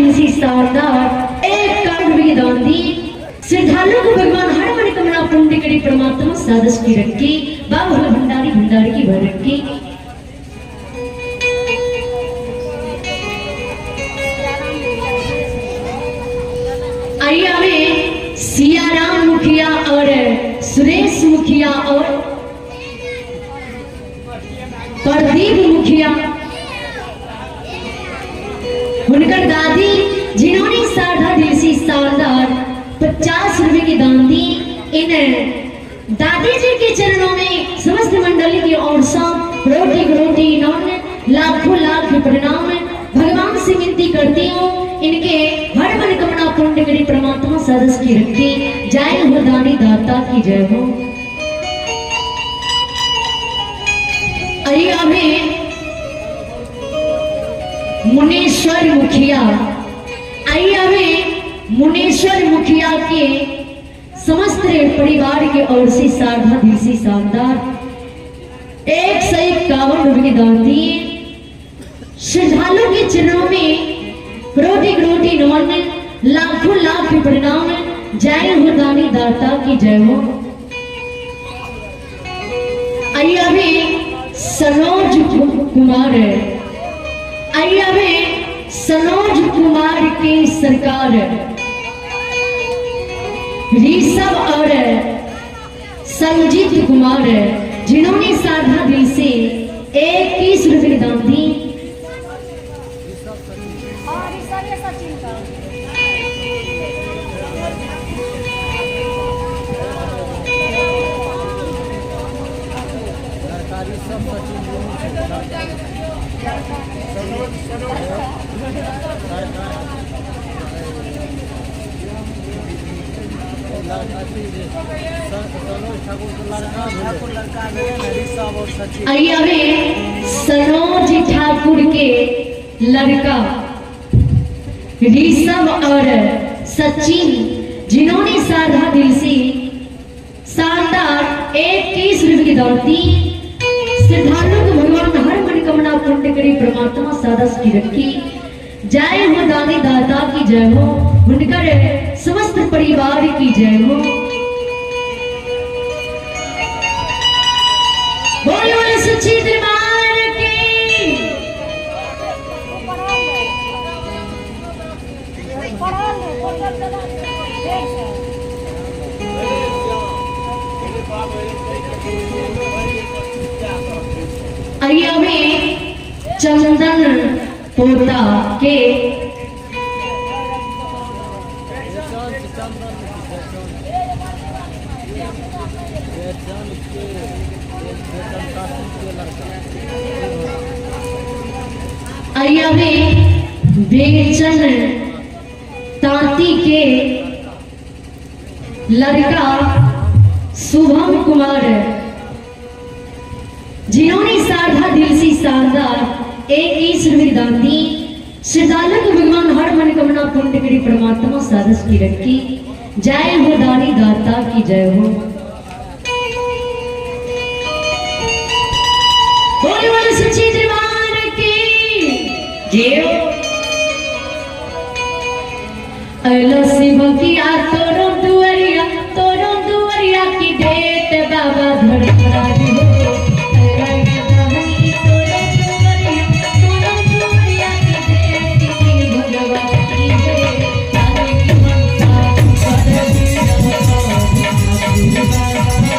दिल से शानदार 1 रुपये की दान दी। श्रद्धालुओं को भगवान हर मनोकामना पूर्ण करे, परमात्मा सादस की रखी, बाबा भंडारी भंडारी की भर रखी। आइए हमें सियाराम मुखिया और सुरेश मुखिया और प्रदीप मुखिया, उनकर दादी जिन्होंने शारदा दिल से शानदार 50 रुपए की दान दी, इन दादी जी के चरणों में समस्त मंडली की ओर से रोटी रोटी नॉन लाखों लाख प्रणाम। भगवान से विनती करती हूँ इनके हर मनोकामना पूर्ण करे, परमात्मा सदस्य की रखी। जय हो दानी दाता की जय हो। अरे हमें मुनेश्वर मुखिया, आइए हमें मुनेश्वर मुखिया के समस्त परिवार के ओर से शारदा दिल से शानदार 151 रुपए की दान दिए। श्रद्धालु के चरणों में रोटी रोटी नमन, लाखों लाख प्रणाम। जय हो दानी दाता की जय हो। आइए अभी सनोज कुमार, आइए अभी सनोज कुमार की सरकार ऋषभ और संजीत कुमार, जिन्होंने साधा दिल से 21 रुपए दान दी। आइए अभी सनोज ठाकुर के लड़का ऋषभ और सचिन, जिन्होंने साधा दिल से शानदार 21 रुपए की दौड़ दी। श्रद्धालु को भगवान हर मनोकामना पूर्ण करे, परमात्मा सादा की रखी। जय हो दादी दादा की जय हो, उनकर समस्त परिवार की जय हो। बोलो बोलो सच्ची दरबार की। आइए हमें चंदन पोता के आइए हमें बेचन तांती के लड़का शुभम कुमार, जिन्होंने शारदा दिल से शानदार 21 रुपए दान दी। श्रद्धालु को भगवान हर मनोकामना पूर्ण करे, परमात्मा सादस की रखी। जय हो दानी दाता की जय हो। बोले बोले सच्ची दरबार की जय हो। अलो शिव किया तोरो दुआरिया, तोरो दुआरिया की देत बाबा धर्मराज हो। तोरो दुआरिया, तोरो दुआरिया की देत की भगवती है। तारे की मनसा कर दी बाबा, ठाकुर बाबा कर दी बाबा।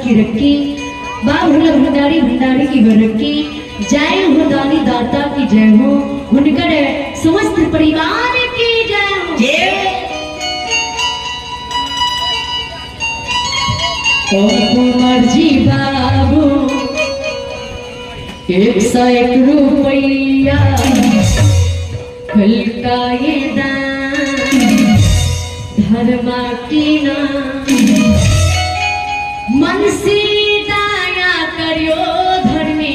की रखी, बाबू भंडारी भंडारी की बरकी, जय हो दानी दाता की जय हो, हुनकर समस्त परिवार की जय हो। ओ कुमार जी बाबू 101 रुपया खलका ये दान धर्मा की नाम मन से दया करियो धर्मे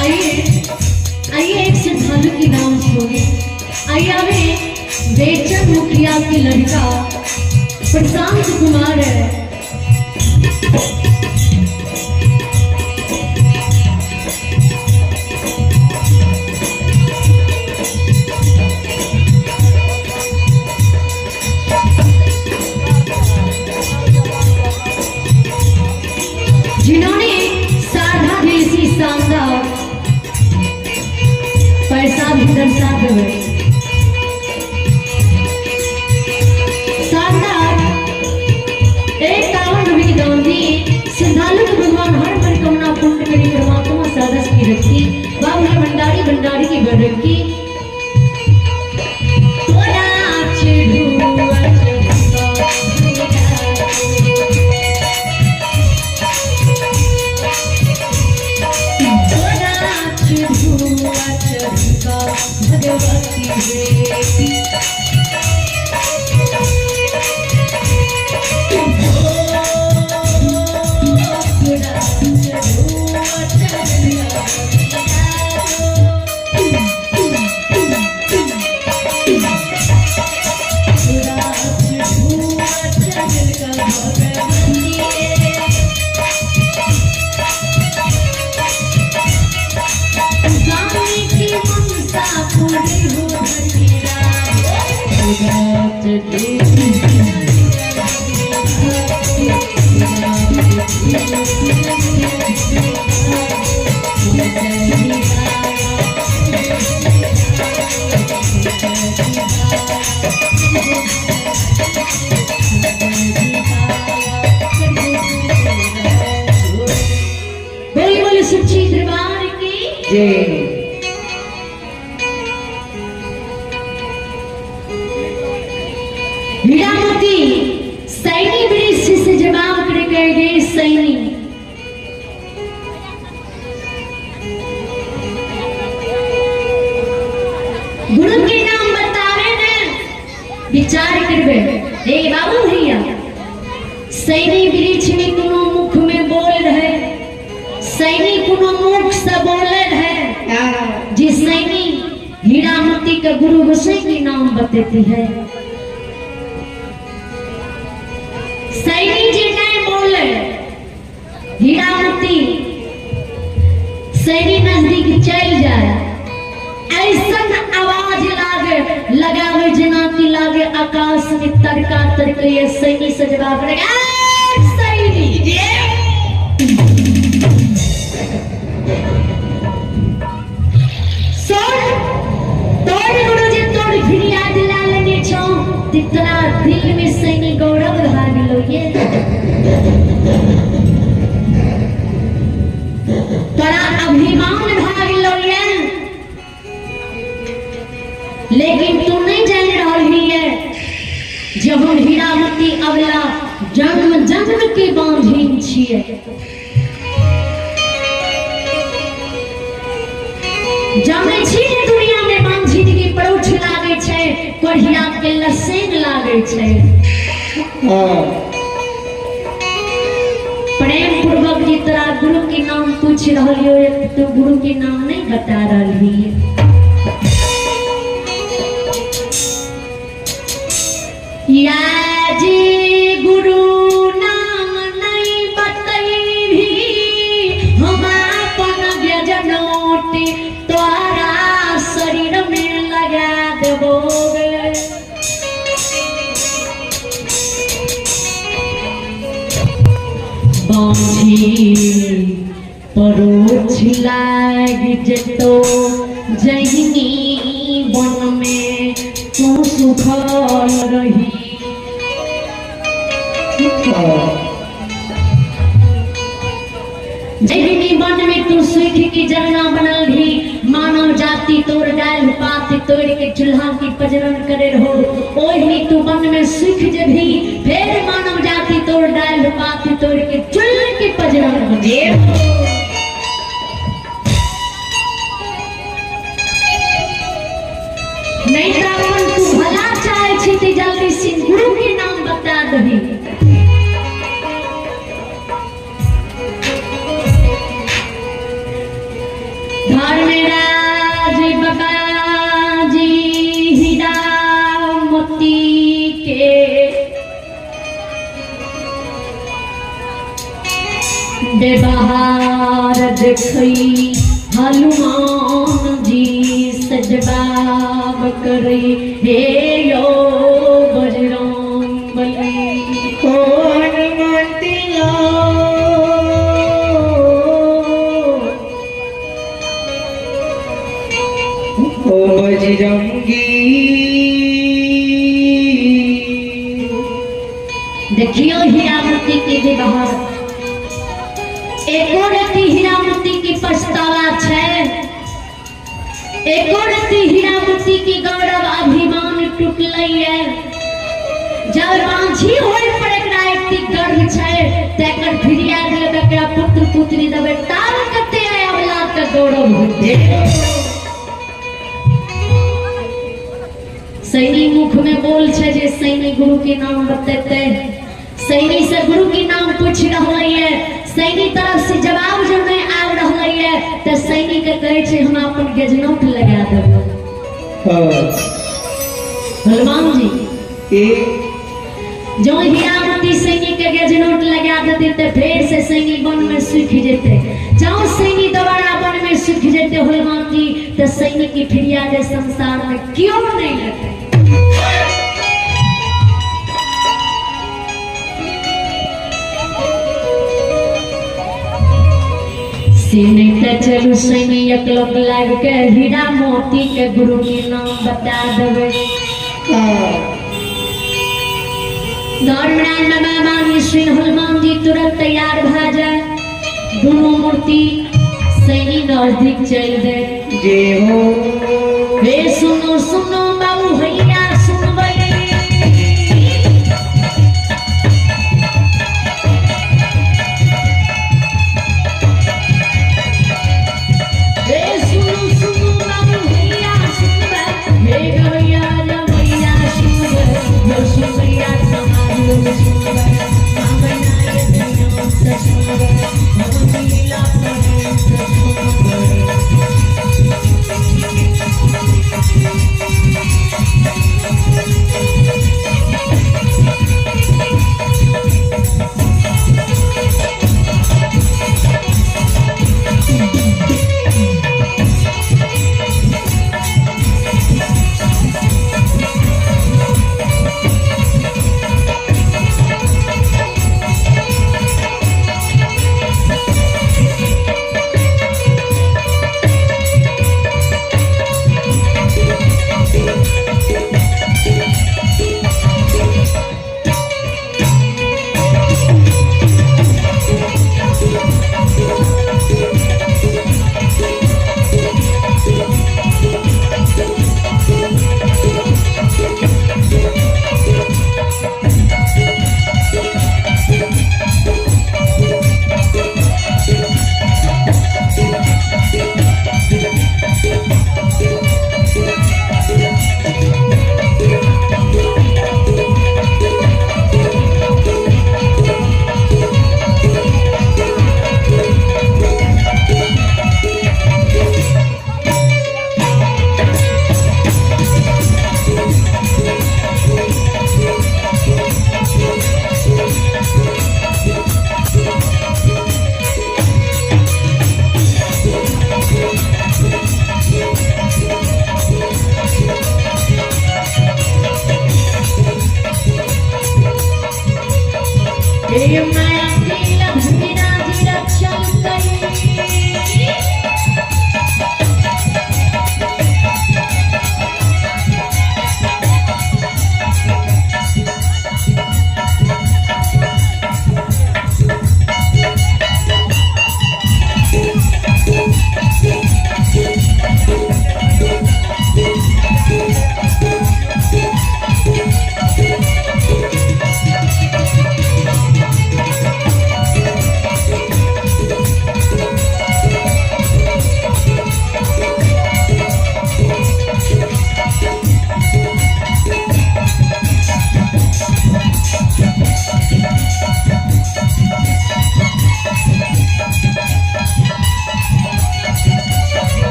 आइए आइए एक श्रद्धालु की नाम सुने। आइए हमें बेचन मुखिया के लड़का प्रशांत कुमार है। जिन्होंने साधा देसी शानदार पैसा भी दर्शा देवे, शानदार 51 रुपये की दान दी। श्रद्धालु के भगवान हर मनोकामना पूर्ण करी, परमात्मा सादस की रखी, बाबू भंडारी भंडारी की बरकी। बोली बोली सच्ची दरबार की जय। हीरामती सैनी वृक्ष से जवाब करे गए सैनी गुरु के नाम बतावे ने विचार करबे। ए बाबू भैया, सैनी वृक्ष में कोनो मुख में बोल रहे, सैनी कोनो मुख से बोल रहे जी। सैनी हीरामती का गुरु गोसाई के नाम बताती है। सैनी जी नहीं बोले, हीरामती सैनी नजदीक चल जाए, ऐसा आवाज लागे लगावे जना की लागे आकाश में तड़का तड़के। सैनी से जवाब रहेगा सैनी सुन तोड़ गुरु जी तोड़ फिरियाद ला लेने छौ ते जन्म के बांझिन छियै। जानै छी ने दुनिया में बांझिन के परोछ लागै छै, कोढ़िया के लसेन लागै छै। प्रेम पूर्वक जी तोरा गुरु के नाम पूछ रहलियो, तू गुरु के नाम नहीं बता रहली। या जी गुरु नाम नहीं बतैभी, हम अपन व्यजनोटी तोरा शरीर में लगा देबो गे। बाँझी परोछ लागि जेतो जहिनी वन में तू सुखल रही। जहिनी वन में तू सुख की जरना बनल भी, मानव जाति तोर डाल पात तोड़ के चूल्हा की पजरन करे रहो, ओही तू वन में सुख जभी, फिर मानव जाति तोर डाल पात तोड़ के चूल्हा की पजरन बने। नहीं तो अपन तू भला चाहे छी ते जल्दी से गुरु के नाम बता दही। धर्मराज बाबाजी हीरा मोती के व्यवहार देखई, हनुमान जी सजबाब करई, हे यो बजरंग बली। ओ हनुमंती ओ बजरंगी। देखियो हीरामती के व्यवहार, एको रति हीरामती के पछतावा छै, एको रति हीरामती के गौरव अभिमान टूटलै है। जब बाँझी होय पर एकरा एते गर्व छै, तेकर फिरिया देलक एकरा पुत्र पुत्री देबै, तार कते औलाद के गौरव होतै। सैनी मुख में बोल छै जे सैनी गुरु के नाम बतेते, सैनी से गुरु के नाम पूछ रहलै है, सैनी तरफ से जवाब जब नहीं आबि रहलै है त सैनी के कहै छै हम अपन गजनौट लगा देबो। हनुमान जी जो हीरामती सैनी के गजनोट लगा देते ते फेर से सैनी वन में सूख जेते। जो सैनी दोबारा वन में सूख जेते हनुमान जी, तो सैनी की फिरियाद संसार में क्यों नहीं लेते। से नहीं तो चलू सैनी एकलक लाग के हीरा मोती के गुरु के नाम बता देवे। धर्मराज बाबा बानी श्री हनुमान जी तुरंत तैयार भा जाए, दोनों मूर्ति सैनी नजदीक चल दे। जय हो। हे सुनो सुनो बाबू भैया सुनबै, हे सुनो सुनो बाबू भैया सुनबै, हे गवैया रमैया सुनबै, यो सुनैया समाज सुनबै, मामैया दुनिया से सुनबै, हम लीला प्रेम से सुनबै।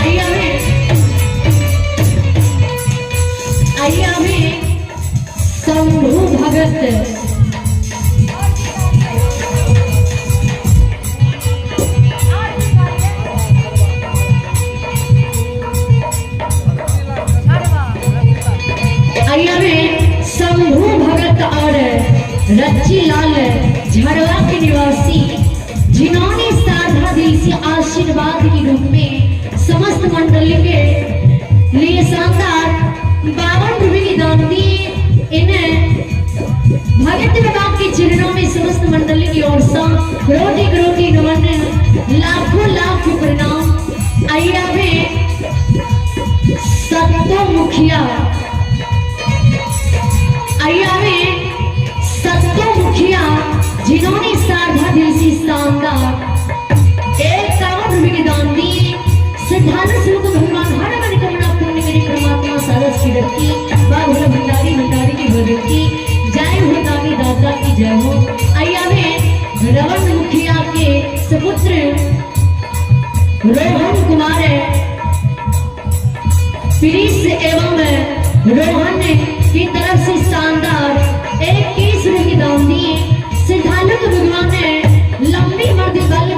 आइए हमें, आइए हमें शंभू भगत। आइए हमें शंभू भगत और रच्ची लाल झड़वा के निवासी, जिन्होंने साधा दिल से आशीर्वाद के रूप में समस्त मंडली के लिए शानदार 52 रुपए की दान दिए। इन्हें भगत बाबा के चरणों में समस्त मंडली की ओर से रोटी रोटी नमन, लाखों लाख प्रणाम। आइए हमें सत्तो मुखिया, आइए हमें सत्तो मुखिया, जिन्होंने साधा दिल से शानदार 51 रुपए के दान दिए। श्रद्धालु स्वरूप भगवान हर मनोकामना पूर्ण करे परमात्मा सारस की रखी। बाबा भंडारी भंडारी की भगत की जय हो, दानी दाता की जय हो। आइए हमें रवण मुखिया के सुपुत्र रोहन कुमार प्रिंस एवं रोहन की तरफ से शानदार 21 रुपए की दान दिए। श्रद्धालु के भगवान ने लंबी मर्द बल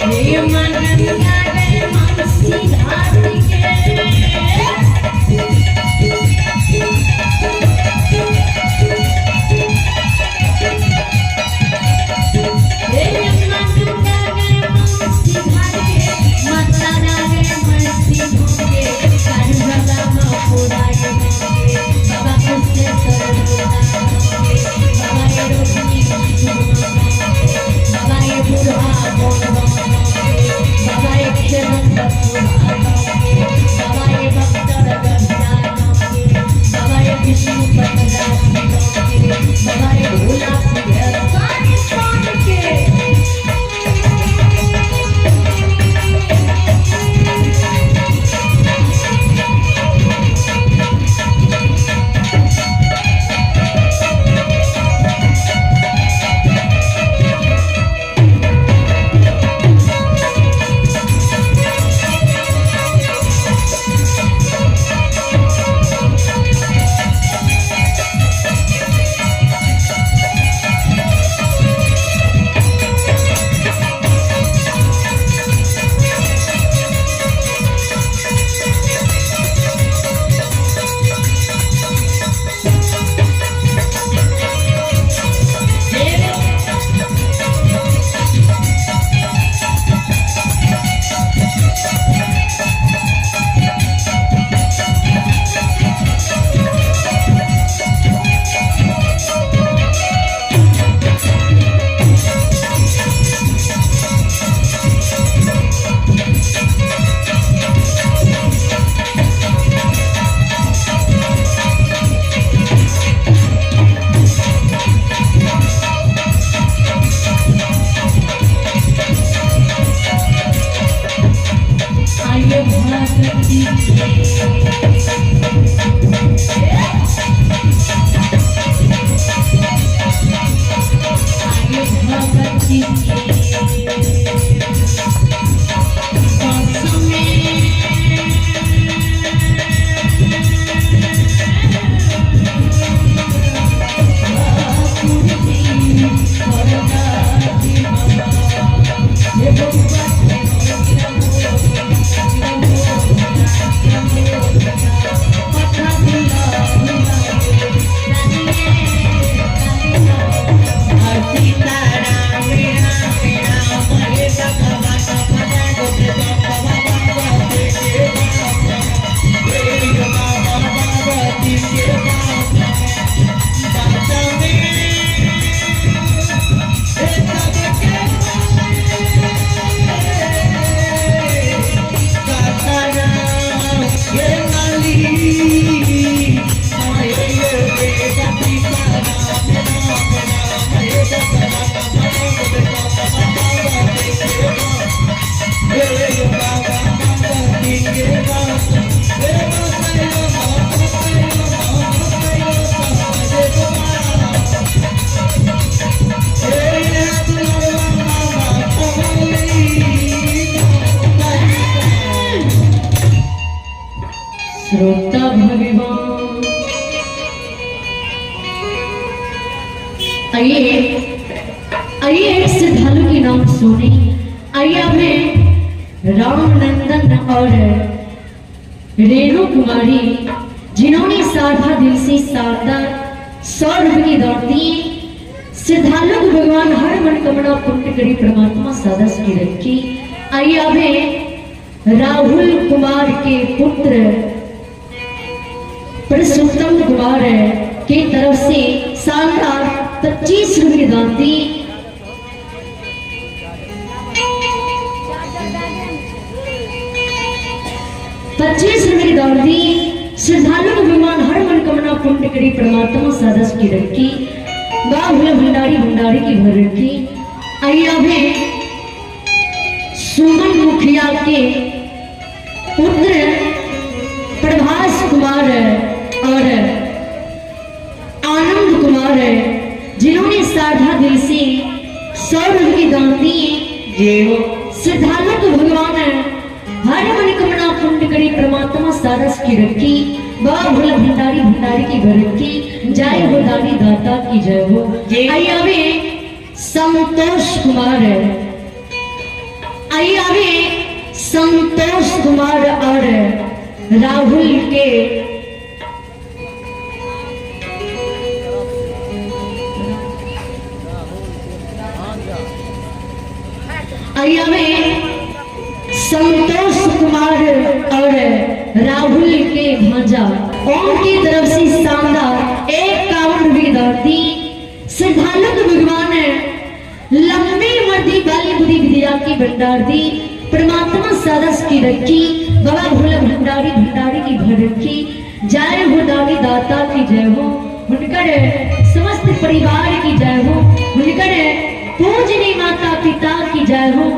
हे मन गंगा रे मानसी घाट के। हे मन गंगा रे मानसी घाट के, माता रे मस्ती भोगे, कारू बाबा मपुराए होंगे, बाबा उससे सरदा होंगे, बाबा ये रोशनी होंगे, बाबा ये बुढ़ा बोल होंगे, बाबा ये खेलन होंगे, बाबा ये भक्तर गंगा होंगे, बाबा ये विष्णु पतरासी होंगे, बाबा ये भोला सिंह सारे पान के। आइए भगती के। आइए भगती के बस में। सीताराम राम राम हे भगवान भगवान भगवती के बाबा भगवती के बाबा बात में सबके सीताराम ये माली श्रोता भगवान, आइए आइए एक श्रद्धालु के नाम सुने। आइए हमें राम नंदन और रेणु कुमारी, जिन्होंने साधा दिल से शारदा 100 रुपए की दौड़ दी। श्रद्धालु को भगवान हर मनोकामना पूर्ण करी, परमात्मा सदा सुखी रखी। आइए हमें राहुल कुमार के पुत्र पुरुषोत्तम कुमार के तरफ से शानदार 25 रुपए की दान दी। 25 रुपए की दान दी। श्रद्धालु को भगवान हर मनोकामना पूर्ण करी, परमात्मा सदा सुखी रखी। बाहुल भंडारी भंडारी की भर रखी। आइए हमें सुमन मुखिया के पुत्र प्रभास कुमार और आनंद कुमार, जिन्होंने साधा दिल से 100 रुपये की दान दिए। जय हो। श्रद्धालु को भगवान हर मनोकामना पूर्ण करे, परमात्मा सारस की रखी, बाबा भोला भंडारी भंडारी की घर रखी। जय हो दानी दाता की जय हो। जय। आई आवे संतोष कुमार, आई आवे संतोष कुमार और राहुल के आई आवे संतोष कुमार और राहुल के भांजा ओम की तरफ से शानदार 51 रुपये दान दी। श्रद्धालु को भगवान लंबी मर्दी वाली बुद्धि विद्या की भंडार दी, परमात्मा सरस की रखी, बाबा भोला भंडारी भंडारी की भर रखी। जय हो दानी दाता की जय हो, हुनकर समस्त परिवार की जय हो, हुनकर पूजनी माता पिता की जय हो।